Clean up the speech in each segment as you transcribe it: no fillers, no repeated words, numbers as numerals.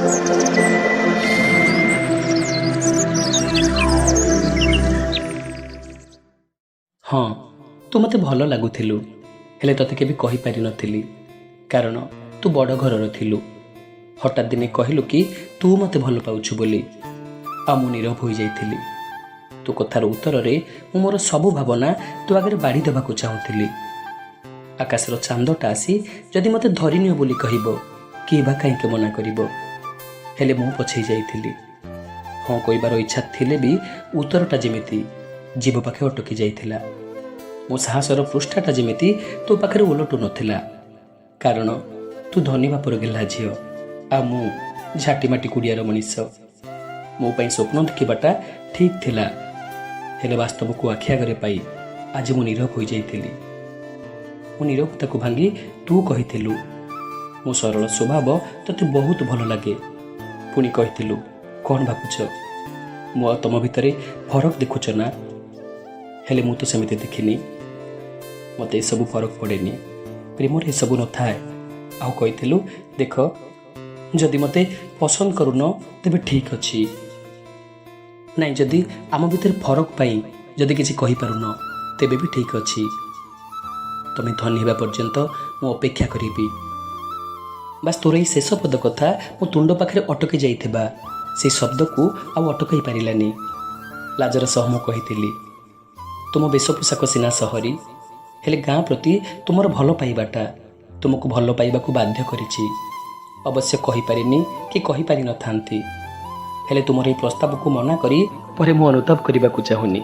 ହଁ, ତୁ ମୋତେ ଭଲ ଲାଗୁଥିଲୁ, ହେଲେ ତତେ କେବେ କହିପାରିନଥିଲି, କାରଣ ତୁ ବଡ଼ ଘରର ଥିଲୁ। ହଠାତ୍ ଦିନେ କହିଲୁ କି ତୁ ମୋତେ ଭଲ ପାଉଛୁ ବୋଲି, ଆଉ ମୁଁ ନୀରବ ହୋଇଯାଇଥିଲି। ତୋ କଥାର ଉତ୍ତରରେ ମୁଁ ମୋର ସବୁ ଭାବନା ତୋ ଆଗରେ ବାଢ଼ି ଦେବାକୁ ଚାହୁଁଥିଲି। ଆକାଶର ଚାନ୍ଦଟା ଆସି ଯଦି ମୋତେ ଧରିନିଅ ବୋଲି କହିବ, କିଏ ବା କାହିଁକି ମନା କରିବ? ହେଲେ ମୁଁ ପଛେଇ ଯାଇଥିଲି। ହଁ କହିବାର ଇଚ୍ଛା ଥିଲେ ବି ଉତ୍ତରଟା ଯେମିତି ଜୀବ ପାଖେ ଅଟକି ଯାଇଥିଲା। ମୋ ସାହସର ପୃଷ୍ଠାଟା ଯେମିତି ତୋ ପାଖରେ ଓଲଟୁ ନଥିଲା, କାରଣ ତୁ ଧନୀ ବାପର ଗେହ୍ଲା ଝିଅ ଆଉ ମୁଁ ଝାଟିମାଟି କୁଡ଼ିଆର ମଣିଷ। ମୋ ପାଇଁ ସ୍ୱପ୍ନ ଦେଖିବାଟା ଠିକ୍ ଥିଲା, ହେଲେ ବାସ୍ତବକୁ ଆଖି ଆଗରେ ପାଇ ଆଜି ମୁଁ ନୀରବ ହୋଇଯାଇଥିଲି। ମୋ ନୀରବତାକୁ ଭାଙ୍ଗି ତୁ କହିଥିଲୁ, ମୋ ସରଳ ସ୍ୱଭାବ ତୋତେ ବହୁତ ଭଲ ଲାଗେ। ପୁଣି କହିଥିଲୁ, କ'ଣ ଭାବୁଛ, ମୁଁ ଆଉ ତମ ଭିତରେ ଫରକ ଦେଖୁଛ ନା? ହେଲେ ମୁଁ ତ ସେମିତି ଦେଖିନି। ମୋତେ ଏସବୁ ଫରକ ପଡ଼େନି, ପ୍ରେମରେ ଏସବୁ ନଥାଏ। ଆଉ କହିଥିଲୁ, ଦେଖ, ଯଦି ମୋତେ ପସନ୍ଦ କରୁନ ତେବେ ଠିକ୍ ଅଛି, ନାଇଁ ଯଦି ଆମ ଭିତରେ ଫରକ ପାଇଁ ଯଦି କିଛି କହିପାରୁନ ତେବେ ବି ଠିକ୍ ଅଛି। ତମେ ଧନୀ ହେବା ପର୍ଯ୍ୟନ୍ତ ମୁଁ ଅପେକ୍ଷା କରିବି। ବାସ୍, ତୋର ଏଇ ଶେଷ ପଦ କଥା ମୋ ତୁଣ୍ଡ ପାଖରେ ଅଟକି ଯାଇଥିବା ସେଇ ଶବ୍ଦକୁ ଆଉ ଅଟକାଇ ପାରିଲାନି। ଲାଜର ସହ ମୁଁ କହିଥିଲି, ତୁମ ବେଶ ପୋଷାକ ସିନା ସହରୀ, ହେଲେ ଗାଁ ପ୍ରତି ତୁମର ଭଲ ପାଇବାଟା ତୁମକୁ ଭଲ ପାଇବାକୁ ବାଧ୍ୟ କରିଛି। ଅବଶ୍ୟ କହିପାରିନି କି କହିପାରିନଥାନ୍ତି, ହେଲେ ତୁମର ଏହି ପ୍ରସ୍ତାବକୁ ମନା କରି ପରେ ମୁଁ ଅନୁତାପ କରିବାକୁ ଚାହୁଁନି।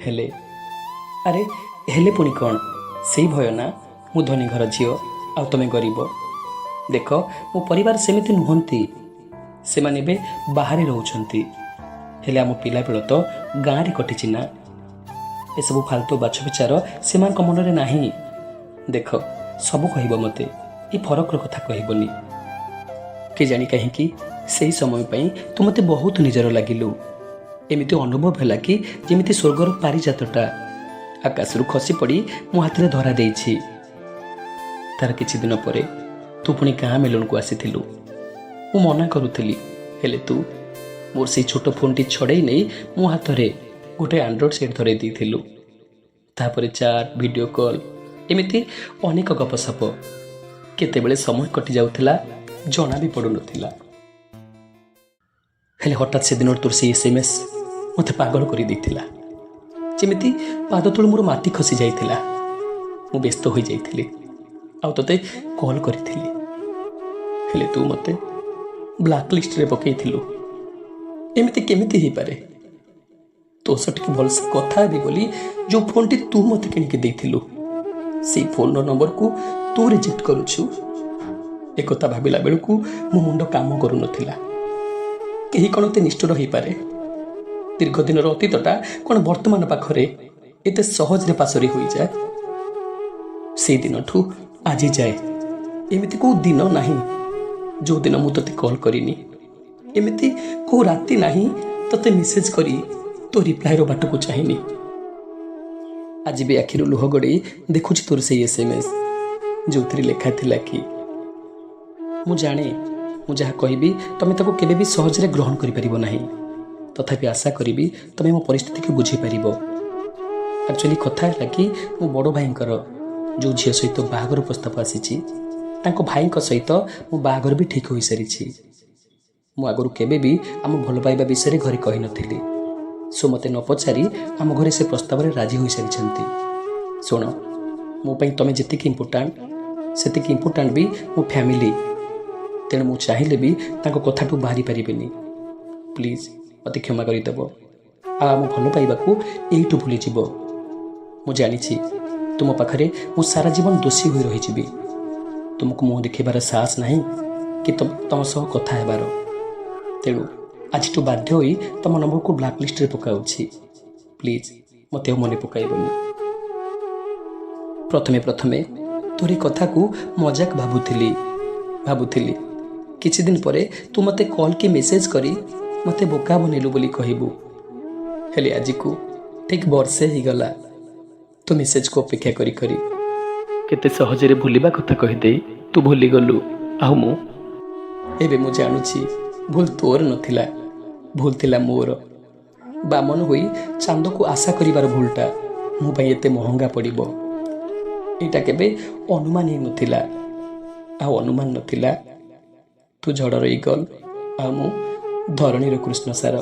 ହେଲେ, ଆରେ ହେଲେ ପୁଣି କ'ଣ ସେଇ ଭୟ ନା? ମୁଁ ଧନୀ ଘର ଝିଅ ଆଉ ତମେ ଗରିବ। ଦେଖ, ମୋ ପରିବାର ସେମିତି ନୁହନ୍ତି। ସେମାନେ ଏବେ ବାହାରେ ରହୁଛନ୍ତି, ହେଲେ ଆମ ପିଲାବେଳ ତ ଗାଁରେ କଟିଛି ନା। ଏସବୁ ଫାଲତୁ ବାଛ ବିଚାର ସେମାନଙ୍କ ମନରେ ନାହିଁ। ଦେଖ, ସବୁ କହିବ ମୋତେ, ଏ ଫରକର କଥା କହିବନି। କେଜାଣି କାହିଁକି ସେହି ସମୟ ପାଇଁ ତୁ ମୋତେ ବହୁତ ନିଜର ଲାଗିଲୁ। ଏମିତି ଅନୁଭବ ହେଲା କି ଯେମିତି ସ୍ୱର୍ଗର ପାରିଜାତଟା ଆକାଶରୁ ଖସି ପଡ଼ି ମୋ ହାତରେ ଧରା ଦେଇଛି। ତାର କିଛି ଦିନ ପରେ ତୁ ପୁଣି ଗାଁ ମେଲଣକୁ ଆସିଥିଲୁ। ମୁଁ ମନା କରୁଥିଲି, ହେଲେ ତୁ ମୋର ସେଇ ଛୋଟ ଫୋନ୍ଟି ଛଡ଼େଇ ନେଇ ମୋ ହାତରେ ଗୋଟେ ଆଣ୍ଡ୍ରଏଡ଼୍ ସେଟ୍ ଧରେଇ ଦେଇଥିଲୁ। ତାପରେ ଚାଟ୍, ଭିଡ଼ିଓ କଲ୍, ଏମିତି ଅନେକ ଗପସପ। କେତେବେଳେ ସମୟ କଟି ଯାଉଥିଲା ଜଣା ବି ପଡ଼ୁନଥିଲା। ହେଲେ ହଠାତ୍ ସେଦିନ ତୋର ସେଇ SMS ମୋତେ ପାଗଳ କରିଦେଇଥିଲା। ଯେମିତି ପାଦ ତଳୁ ମୋର ମାଟି ଖସି ଯାଇଥିଲା। ମୁଁ ବ୍ୟସ୍ତ ହୋଇଯାଇଥିଲି ଆଉ ତୋତେ କଲ୍ କରିଥିଲି, ହେଲେ ତୁ ମୋତେ ବ୍ଲାକ୍ ଲିଷ୍ଟରେ ପକାଇଥିଲୁ। ଏମିତି କେମିତି ହେଇପାରେ? ତୋ ସହ ଟିକେ ଭଲସେ କଥା ହେବି ବୋଲି ଯେଉଁ ଫୋନ୍ଟି ତୁ ମୋତେ କିଣିକି ଦେଇଥିଲୁ, ସେଇ ଫୋନ୍ର ନମ୍ବରକୁ ତୁ ରିଜେକ୍ଟ କରୁଛୁ। ଏକଥା ଭାବିଲା ବେଳକୁ ମୋ ମୁଣ୍ଡ କାମ କରୁନଥିଲା। କେହି କ'ଣ ଏତେ ନିଷ୍ଠୁର ହେଇପାରେ? ଦୀର୍ଘ ଦିନର ଅତୀତଟା କ'ଣ ବର୍ତ୍ତମାନ ପାଖରେ ଏତେ ସହଜରେ ପାସୋରି ହୋଇଯାଏ? ସେଇ ଦିନଠୁ ଆଜି ଯାଏ ଏମିତି କେଉଁ ଦିନ ନାହିଁ ଯେଉଁଦିନ ମୁଁ ତୋତେ କଲ୍ କରିନି। ଏମିତି କେଉଁ ରାତି ନାହିଁ ତୋତେ ମେସେଜ୍ କରି ତୋ ରିପ୍ଲାଏର ବାଟକୁ ଚାହିଁନି। ଆଜି ବି ଆଖିରୁ ଲୁହ ଗଡ଼େଇ ଦେଖୁଛି ତୋର ସେଇ SMS, ଯେଉଁଥିରେ ଲେଖା ଥିଲା କି, ମୁଁ ଜାଣେ ମୁଁ ଯାହା କହିବି ତମେ ତାକୁ କେବେ ବି ସହଜରେ ଗ୍ରହଣ କରିପାରିବ ନାହିଁ, ତଥାପି ଆଶା କରିବି ତମେ ମୋ ପରିସ୍ଥିତିକୁ ବୁଝିପାରିବ। ଆକ୍ଚୁଆଲି କଥା ହେଲା କି ମୋ ବଡ଼ ଭାଇଙ୍କର ଯେଉଁ ଝିଅ ସହିତ ବାହାଘର ପ୍ରସ୍ତାବ ଆସିଛି, ତାଙ୍କ ଭାଇଙ୍କ ସହିତ ମୋ ବାହାଘର ବି ଠିକ୍ ହୋଇସାରିଛି। ମୁଁ ଆଗରୁ କେବେ ବି ଆମ ଭଲ ପାଇବା ବିଷୟରେ ଘରେ କହିନଥିଲି। ସୋ ମୋତେ ନ ପଚାରି ଆମ ଘରେ ସେ ପ୍ରସ୍ତାବରେ ରାଜି ହୋଇସାରିଛନ୍ତି। ଶୁଣ, ମୋ ପାଇଁ ତମେ ଯେତିକି ଇମ୍ପୋର୍ଟାଣ୍ଟ, ସେତିକି ଇମ୍ପୋର୍ଟାଣ୍ଟ ବି ମୋ ଫ୍ୟାମିଲି। ତେଣୁ ମୁଁ ଚାହିଁଲେ ବି ତାଙ୍କ କଥାଠୁ ବାହାରି ପାରିବିନି। ପ୍ଲିଜ୍ ମୋତେ କ୍ଷମା କରିଦେବ ଆଉ ଆମ ଭଲ ପାଇବାକୁ ଏଇଠୁ ଭୁଲିଯିବ। ମୁଁ ଜାଣିଛି ତୁମ ପାଖରେ ମୁଁ ସାରା ଜୀବନ ଦୋଷୀ ହୋଇ ରହିଯିବି। ତୁମକୁ ମୁହଁ ଦେଖେଇବାର ସାହସ ନାହିଁ କି ତମ ସହ କଥା ହେବାର। ତେଣୁ ଆଜିଠୁ ବାଧ୍ୟ ହୋଇ ତମ ନମ୍ବରକୁ ବ୍ଲାକ୍ ଲିଷ୍ଟରେ ପକାଉଛି। ପ୍ଲିଜ୍ ମୋତେ ଆଉ ମନେ ପକାଇବନି। ପ୍ରଥମେ ପ୍ରଥମେ ତୋରି କଥାକୁ ମଜାକ ଭାବୁଥିଲି। ଭାବୁଥିଲି କିଛି ଦିନ ପରେ ତୁ ମୋତେ କଲ୍ କି ମେସେଜ୍ କରି ମୋତେ ବୋକା ବନେଇଲୁ ବୋଲି କହିବୁ। ହେଲେ ଆଜିକୁ ଠିକ୍ ବର୍ଷେ ହେଇଗଲା ତୋ ମେସେଜକୁ ଅପେକ୍ଷା କରି କରି। କେତେ ସହଜରେ ଭୁଲିବା କଥା କହିଦେଇ ତୁ ଭୁଲିଗଲୁ ଆଉ ମୁଁ ଏବେ ମୁଁ ଜାଣୁଛି ଭୁଲ ତୋର ନଥିଲା, ଭୁଲ ଥିଲା ମୋର। ବାମନ ହୋଇ ଚାନ୍ଦକୁ ଆଶା କରିବାର ଭୁଲଟା ମୋ ପାଇଁ ଏତେ ମହଙ୍ଗା ପଡ଼ିବ, ଏଇଟା କେବେ ଅନୁମାନ ହିଁ ନଥିଲା। ଆଉ ଅନୁମାନ ନଥିଲା ତୁ ଝଡ଼ର ଇଗଲ ଆଉ ମୁଁ ଧରଣୀର କୃଷ୍ଣସାର।